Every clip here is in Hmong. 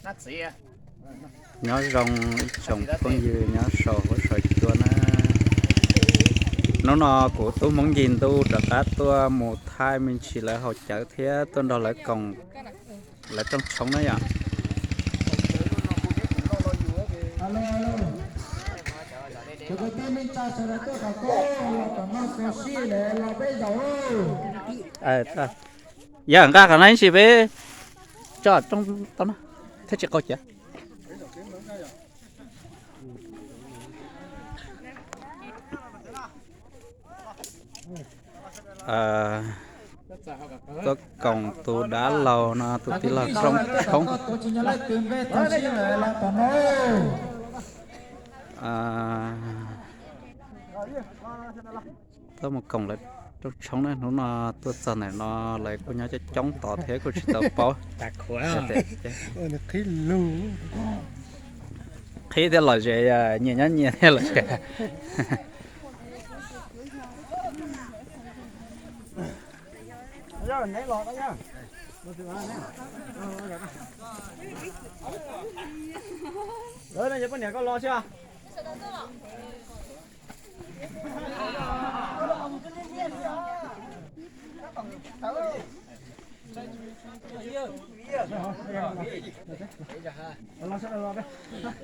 Nyob zoo ib tsoom phooj ywg nyob saum huab saum cua na. Hnub no kuv tub Hmoob Ncig Ntuj rov qab tuaj mus thaij me ntsis lawv haus cawv thiab tuaj nrog lawv koom lawv rooj tshoob na yom. Yog nqa qhov no ib ntsis peb tso rooj tau no thiab tsis qaug ciav. Tuaj koom tus dab laug no tus tij laug rooj tshoob. Tuaj mus koom lawv rooj tshoob na, hnub no tuaj txog ntawm no lawv kuj nyob coob coob tod thiab kuj tsis tau paub. Qhib thiab los zes, nyias nyob nyias thiab los zes.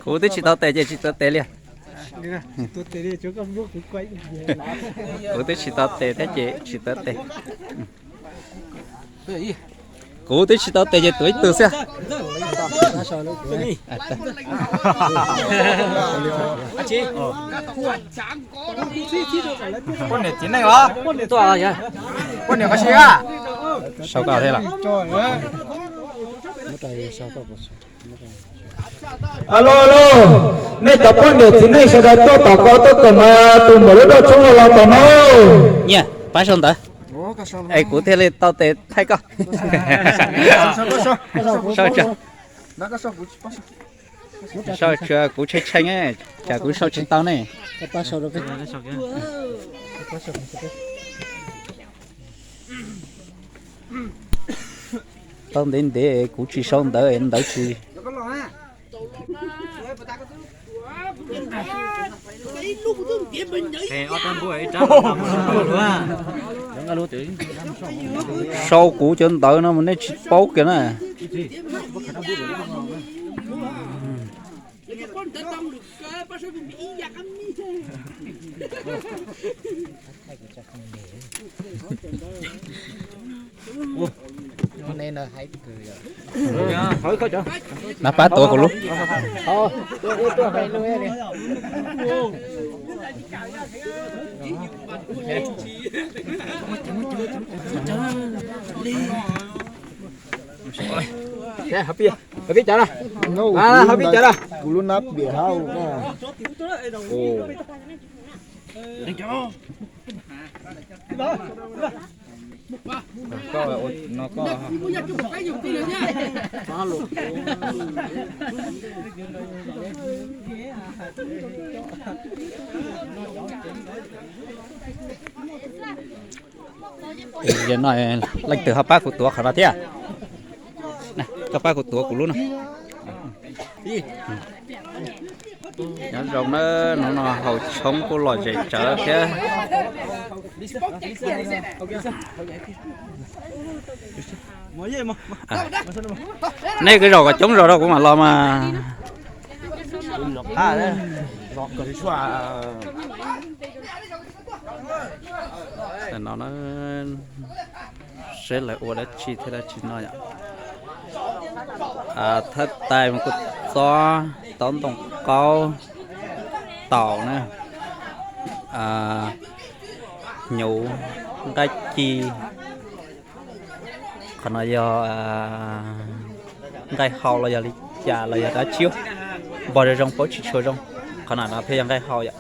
Kuv twb tsis tau tes ces tsis tau tes li. Kuv twb tsis tau tes thiab ces tsis tau tes. Kuv twb tsis tau tes ces tuav ib tug xwb. Poj niam txiv neej os. Poj niam qhov si a. Sau koj thiab los? Alo, alo, nej cov poj niam txiv neej sawv daws tuaj tom ko tuaj koom tus npawg lub rooj tshoob los los tom no. Nyiaj, pab sau ntawv. Es kuv thiaj li tau tes thaij koj. Sau tso. Sau tso, kuv tshee tshee, tsam kuv sau tsis tau ne. Tau ntev ntev kuv tsis sau ntawv es ntawv tsis sau kuv cov ntawv no mas nej tsis paub kiag na. Nab pab tuav kuv lub. Hov pib cav na. Hov pib cav na. Kuv lub nab pim hab. Yog no leej twg ho pab kuv tuav qhov no thiab? Koj pab kuv tuav kuv lub no. Nyob zoo na, hnub no haus tshoob kuj lom zem tsawv thiab. Nej kwv zaum kom coob zog rau kuv mam los mas. No, seb lawv ua dab tsi thiab dab tsi no yom. Thawj tais mas kuj txob, taub ntoo qaub, taum na, hnyuv, nqaij ci. Qhov no yog nqaij hau los yog li cas los yog dab tsi, npog zoo zoo paub tsis tshua zoo. Qhov no no thiaj yog nqaij hau yom.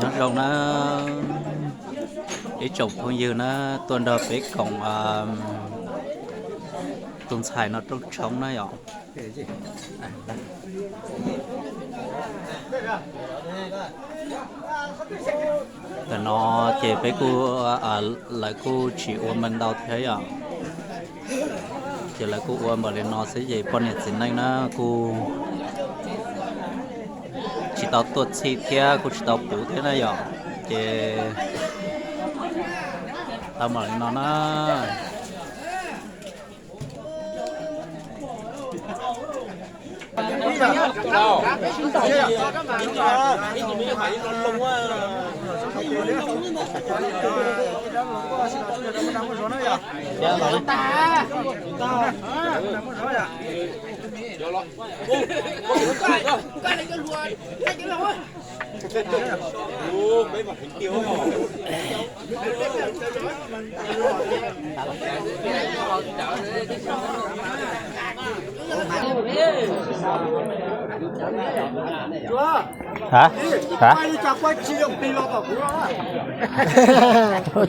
Nyob zoo na, ib tsoom phooj ywg na, tuaj nrog peb koom tus ntxhais no rooj tshoob na yom. Tam no ces peb kuj, lawv kuj tsis ua mas ntau thiab yom. Ces lawv kuj ua npaum li no xwb ces poj niam txiv neej na kuj tsis tau tuaj txhij thiab kuj tsis tau puv thiab na yom. Ces tau npaum li no na.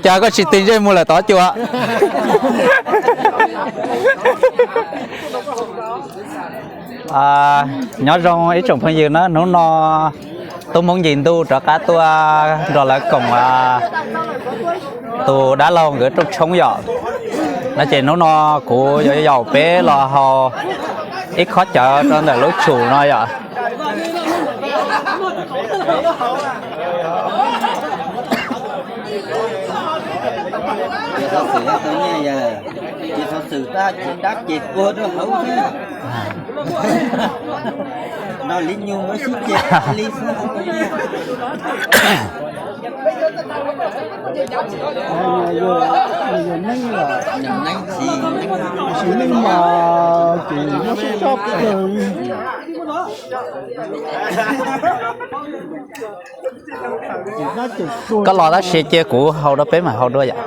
Cas koj tsis tig ntsej muag lawm tod cua? Nyob zoo ib tsoom phooj ywg na, hnub no tub Hmoob Ncig Ntuj rov qab tuaj nrog lawv koom tus dab laug nkawd rooj tshoob yom. No ces hnub no kuv yuav yaum peb los haus ib khob cawv rau ntawm lub tshum no yom. Ces xov xwm tau nyiaj yog, ces xov xwm tau ces dab ces puag rau hauv xwb. No li nyuag muab sib ceg li xwb. Neeb los, neeb tsis, tsis neeb mas ces muab sib txhob kawg. Koj los tab sis cia kuv hau rau peb mam hau dua yom.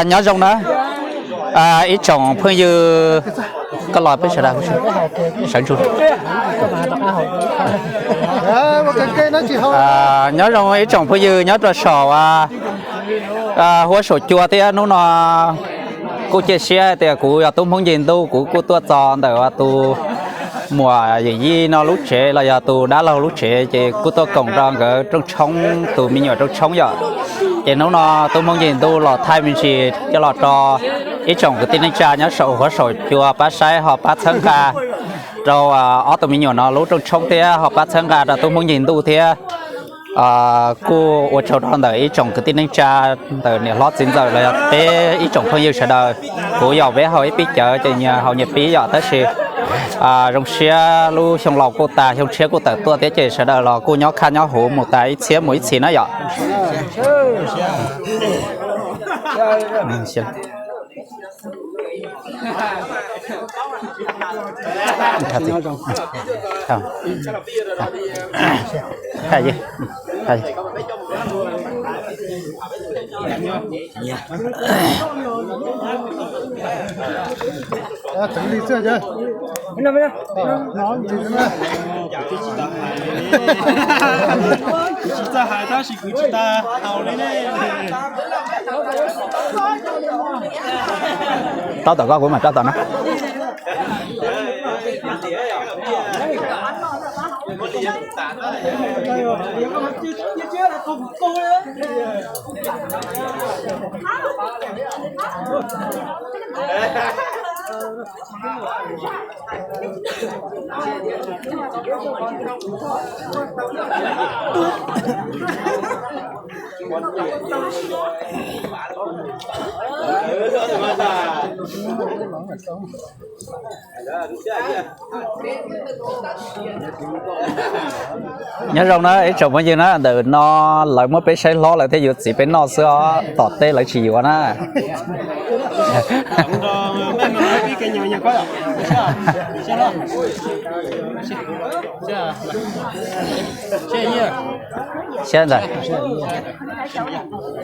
Nyob zoo na, ib tsoom phooj ywg, koj los peb sawv daws sawv ntsug. Nyob zoo ib tsoom phooj ywg nyob rau saum huab saum cua thiab hnub no kuj cia siab hais tias kuv yog tub Hmoob Ncig Ntuj, kuv kuj tuaj txog ntawm tus muam yawm yij no lub tsev los yog tus dab laug lub tsev, ces kuj tuaj koom rau nkawd rooj tshoob, tus me nyuam rooj tshoob yom. Ces hnub no tub Hmoob Ncig Ntuj los thaij me ntsis coj los rau ib tsoom kwv tij neej tsa nyob saum huab saum cua pab saib ho pab txhawb nqa rau ob tug me nyuam no lub rooj tshoob thiab ho pab txhawb nqa rau tub Hmoob Ncig Ntuj thiab. Kuj ua tsaug rau ntawm ib tsoom kwv tij neej tsa, ntawm niam hlob txiv ntxawm los yog peb ib tsoom phooj ywg sawv daws. Kuv yaum peb haus ib pib cawv ces nyias haus nyias pib yom, tab sis Zoo siab lub xyoo laus kuj tas, xyoo tshiab kuj tawm tuaj thiab ces sawv daws los kuj nyob khaj nyob huv mus tas ib txhiab mus ib txhis na yom. Rau tom koj, kuv mam rau tom no. Nyob zoo na ib tsoom phooj ywg na, ntawm no lawv muab peb saib hlob lawv thiaj yuav txiv peb noj xwb os, tom tej lawv tsis yuav na. Siab ntag. Siab na.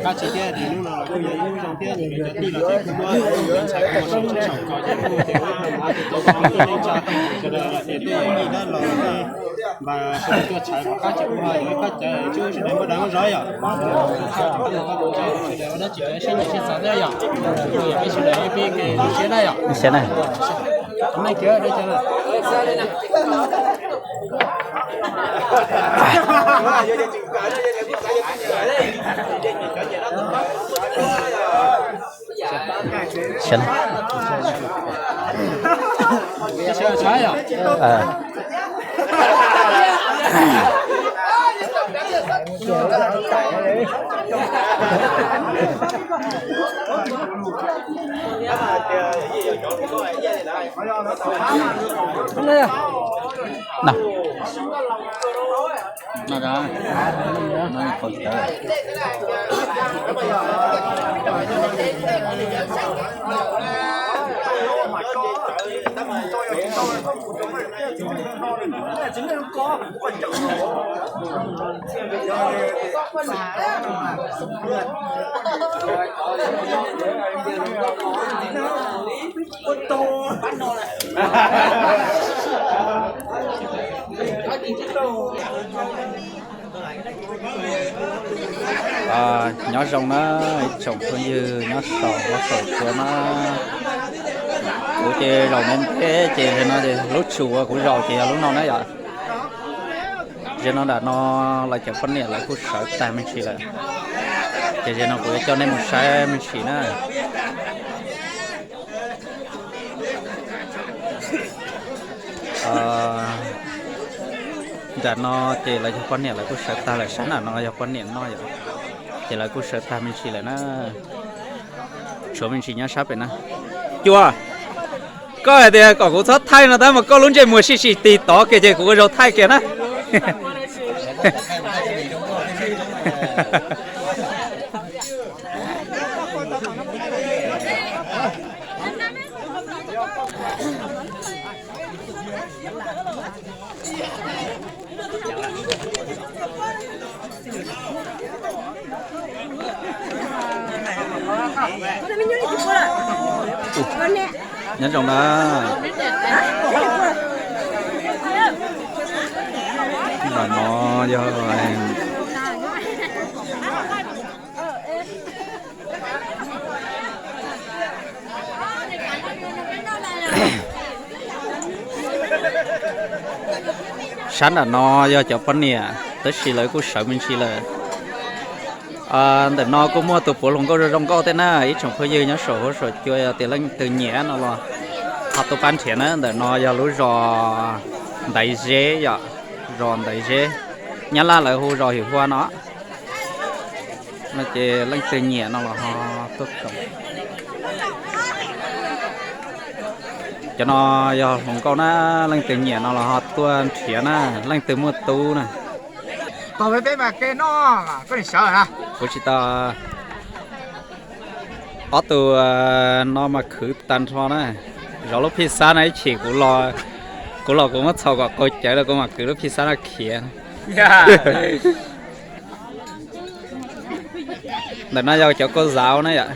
Nyob zoo na ib tsoom phooj ywg nyob saum huab saum cua na. Kuv ces zaum no ntev ces no lub tsum uas kuv zaum ces yog lub no na yom. Zaum no nram no lawv cov poj niam lawv kuj sawv tag me ntsis lawm. Ces zaum no kuv yuav coj nej mus saib me ntsis na. Nram no ces lawv cov poj niam lawv kuj sawv tag lawm, sab nram no yog poj niam noj yom. Ces lawv kuj sawv tag me ntsis lawm na. Tshuav me ntsis nyob sab pem na. Cua, koj hais tias kom kuv txhob thaij no tab mas koj lub ntsej muag sib sim tig tod kiag ces kuv ua zaug thaij kiag na. Nyob zoo na. Ntawm no yog sab nram no yog cov poj niam tab sis lawv kuj sawv me ntsis lawm. Ntawm no kuj muaj tus puav hluas nkauj zoo zoo nkauj tej na, ib tsoom phooj ywg nyob saum huab saum cua yog tias leej twg nyiam no los ho tuaj pab nrhiav na. Ntawm no yog lub zos Ntaiv Zeb yom, zos Ntaiv Zeb, Nyab Laj lawv hu zos Hwm Hua no. No ces leej twg nyiam no los ho tuaj koom. Cov no yog hluas nkauj na, leej twg nyiam no los ho tuaj nrhiav na, leej twg muaj tub na. Kuv tsis tau, ob tug no mas khwv tag nrho na. Zov lub phij xab no ib chim kuv los kuv muab txhos kom qaug cawv lawm kuv mam kwv lub phij xab no khiav. Ntawm no yog cov koj zav na yom.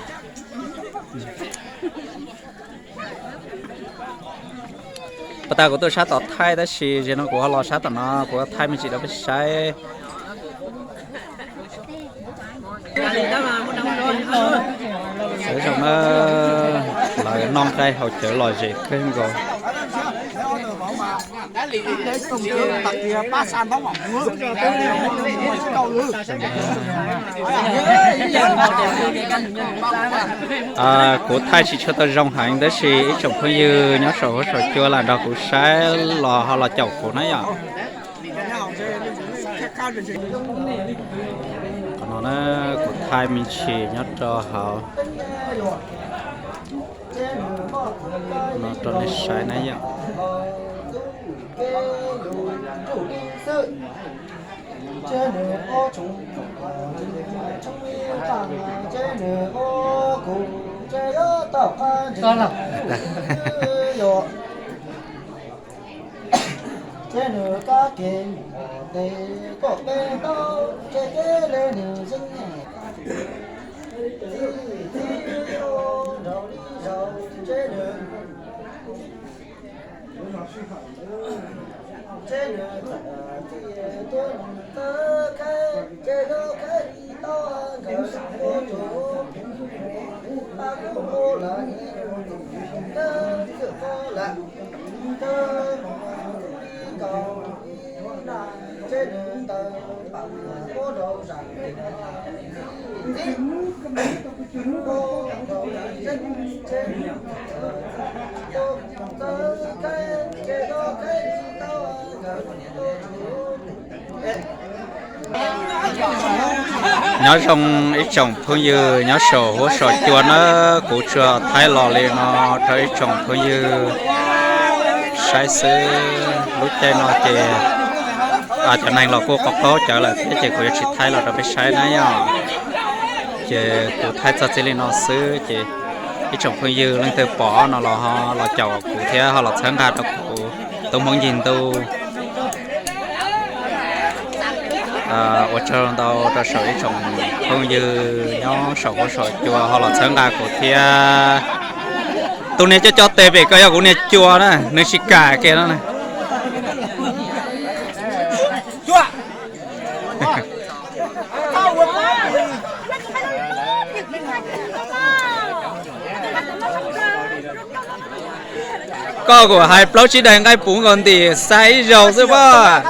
Pas tas kuv tuaj sab tom thaij tab sis zaum no kuv ho los sab tom no kuv thaij me ntsis rau peb saib. Sawv zoo na, lawv noj nqaij haus cawv lom zem kawg nkaus. Kuv thaij tsis tshua tau zoo heev tab sis ib tsoom phooj ywg nyob saum huab saum cua lam nrog kuv saib los ho los caum kuv na yom. Qhov no na, kuv thaij me ntsis nyob rau hauv no rau nej saib na yom. Ces nws kab ke mus ua ntej kom peb tau, ces kev le nws yeej txij txij nraud li zaus, ces nws, ces nws txawm txij tuaj mus txawb khaib, ces yog khaib li tau nkawd ua tus, a kuj ua lawm ib tus, txwm koj lawm, txawb mus li kaum ib na, ces nws tawm pam ua rau zam li no. Nyob zoo ib tsoom phooj ywg nyob saum huab saum cua na, kuv tsuas thaij los li no rau ib tsoom phooj ywg saib xwb. Lub caij no ces cov neeg los kuj qaug qaug cawv lawm thiab ces kuv yuav tsis thaij los rau peb saib na yom. Ces kuv thaij txog txij li no xwb ces ib tsoom phooj ywg leej twg pom no los ho los caum kuv thiab ho los txhawb nqa rau kuv tub Hmoob Yig Ntuj. Ua tsaug ntau rau saum ib tsoom phooj ywg nyob saum huab saum cua ho los txhawb nqa kuv thiab. Tus niag coj coj tes pem ko yog kuv niag cua na, nws tsis kam kiag no na. Koj kuj hais plaub tsib daim nqaij puv nkaus ntim xaiv ib zaug xwb pob.